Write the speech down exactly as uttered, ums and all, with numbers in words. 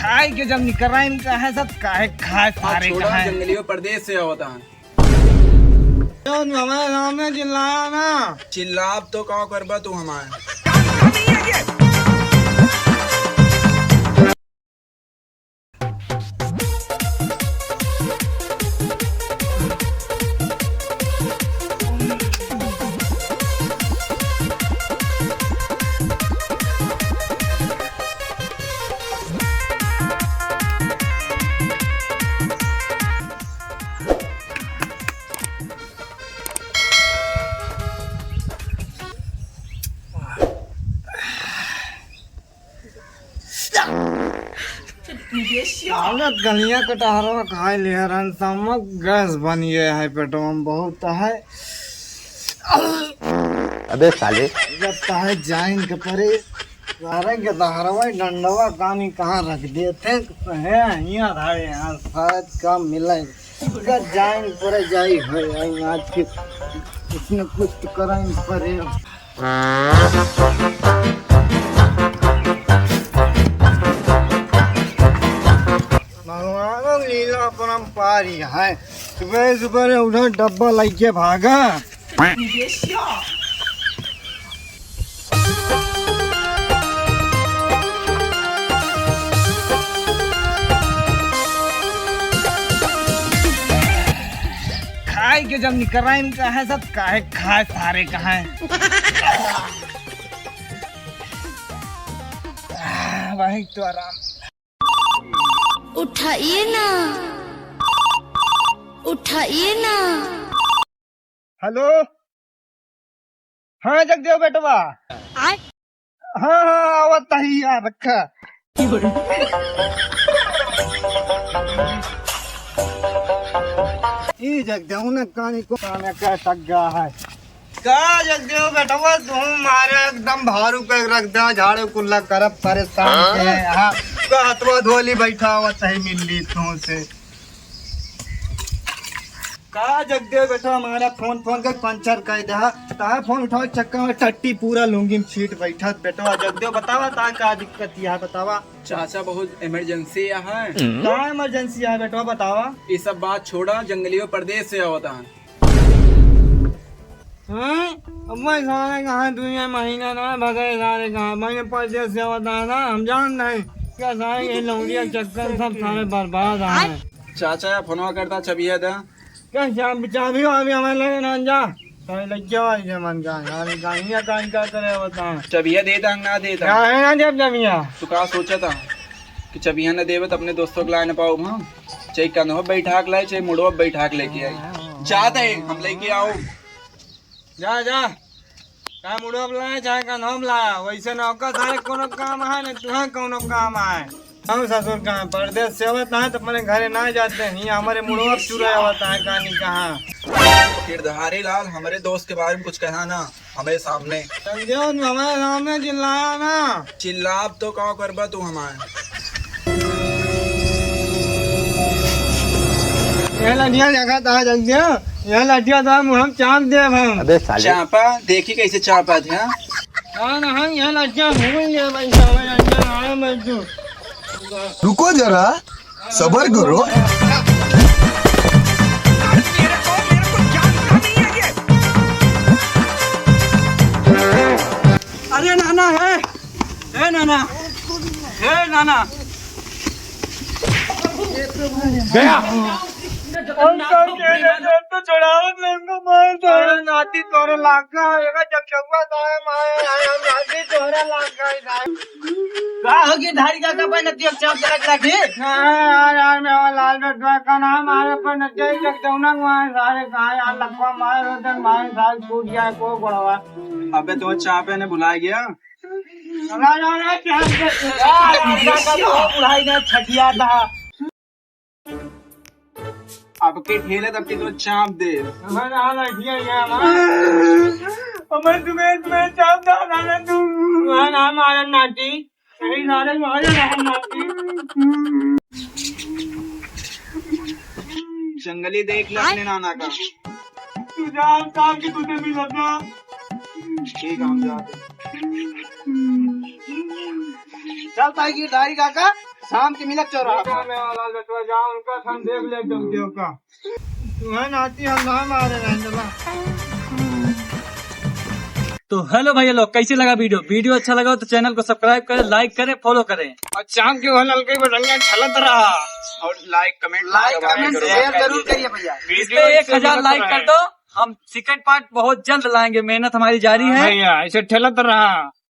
खाए के जब निकराइन का है सब, काहे खाए हाँ, सारे छोड़ा, का है। जंगलियों परदेश से आवत है। जौन हमारे सामने चिल्लाया ना। चिल्लाब तो का करबा तू हमार। हालत गलिया कटहरवा खाए लिया रहन, समक गैस बन गया है पेटवा में बहुत है। अबे साले। लगता है जाइन के परे, सारे के दहरवा डंडवा कानी कहाँ रख देते हैं, यहाँ धारे यहाँ शायद काम मिले। जाइन परे जाई है, आज के कुछ न कुछ तो कराइन परे। भगवान लीला अपरंपारी है। सुबह सुबह उठा, डब्बा लइके भागा। खाए के जब निकराइन का है सब, काहे खाए सारे का है। आह, वही तो आराम। उठाइए ना, उठाइए ना। हेलो, हाँ जगदेव बेटवा। आय। हाँ, हाँ, आवत ही यार, रखा। ई जगदेव ने कानी को काने का टग्गा है। का जगदेव बेटवा, तू मारे एकदम भारू पे रख दे, झाड़ू कुल्ला करब परेशान हाँ? के। हाँ, का हथवा धोली बैठा हुआ सही मिल ली तू से। का जगदेव बेटा, हमारा फोन, फोन कर पंचर कर दे। तार फोन उठावे चक्कर में टट्टी पूरा लुंगी में छीट बैठत। बेटवा जगदेव, बतावा ता का दिक्कत है, बतावा। चाचा, बहुत इमरजेंसी है। का इमरजेंसी है बेटवा, बतावा। ये सब बात छोड़ा, जंगलियों परदेश से आवत है। हाँ? अब मैं सारे कहाँ दुनिया महीना ना भगे सारे कहाँ, मैंने परदेश से आवत है ना, हम जान नहीं। क्या सारे ये लौंडिया चक्कर सब सारे बर्बाद है। चाचा, फोनवा करता, चबिया दे। क्या चाबी, चाबी वाबी हमें लगे ना जा। सारे लग गया भाई जमान का, यार गानिया कान का करे बता। चबिया देता ना देता। क्या है ना जब चबिया? तू का सोचा था कि चबिया ना देवे तो अपने दोस्तों को लाने पाओ हम? चाहे कन्हो बैठा के लाए, चाहे मुड़वा बैठा के लेके आई। जाते हैं, हम लेके आओ। जा, जा। चाहे मुड़वा लाए, चाहे कन्हो लाए, वैसे ना ओकर सारे कोनो काम है, ना तुहे कोनो काम है। हम ससुर कहाँ परदेश से आवत है, तो अपने घरे ना जाते हैं। यहाँ हमारे मुड़वा चुरा आवत है, कहानी कहाँ। गिरधारी लाल, हमारे दोस्त के बारे में कुछ कहा ना हमारे सामने। समझे, हमारे सामने चिल्लाया ना। चिल्लाब तो का करबा तू हमार। ये लठिया देखा था, जल्दी। ये लठिया था, मुँह हम चाप दे हम। अबे साले। चापा, देखी कैसे चापा थे, हाँ? हाँ ना, हाँ, ये लठिया भूल गया भाई, साले, लठिया आया मैं तू। रुको जरा, सबर करो। अरे नाना है, ए नाना, ए नाना। गया। हम सब के नजर तो छुड़ावत नहीं, हमको मार दो। अरे नाती तोरे लागा, एका जब चौवा दाए माए, आए, हम नाती तोरे लागा, दाए। का हो गिरधारी काका, पर नतिया चाप के रख रखी? हाँ, यार, यार, मैं वो लाल डॉट का नाम आ रहा, पर नतिया ही जगदौना हुआ है, सारे कहाँ यार, लकवा मार, उधर मार, साल टूट गया, को बड़वा। अबे, तो चापे ने भुला गया। अरे, अरे, अरे, क्या, क्या, क्या, क्या, क्या, बुढ़ाई का छठिया था। अब के खेले तब के तो चाप दे। हमारा हाल है, ये, ये हमारा। हमें तुम्हें, तुम्हें चाप दा, ना, ना, तू। हमारा नाम आया नाटी। यही नारे मारे ना नाटी। जंगली देख ले अपने नाना का। तू जा, काम की तुझे भी लगा। ठीक है, हम जाते हैं। चल भाई गिरधारी काका, शाम के मिलब चौराहा पर। लाल बचवा जा, उनका हम देख ले, जम के ओका। तू है नाती, हम ना मारे रहने ला। तो हेलो भैया लोग, कैसे लगा वीडियो? वीडियो अच्छा लगा हो तो चैनल को सब्सक्राइब करें, लाइक करें, फॉलो करें। और शाम के वह ललके बटनिया छलत रहा। और लाइक, कमेंट, लाइक, कमेंट, शेयर जरूर करिए भैया। इस पे एक हजार लाइक कर दो, हम सेकंड पार्ट बहुत जल्द लाएंगे, मेहनत हमारी जारी है। भैया, ऐसे ठेलत रहा।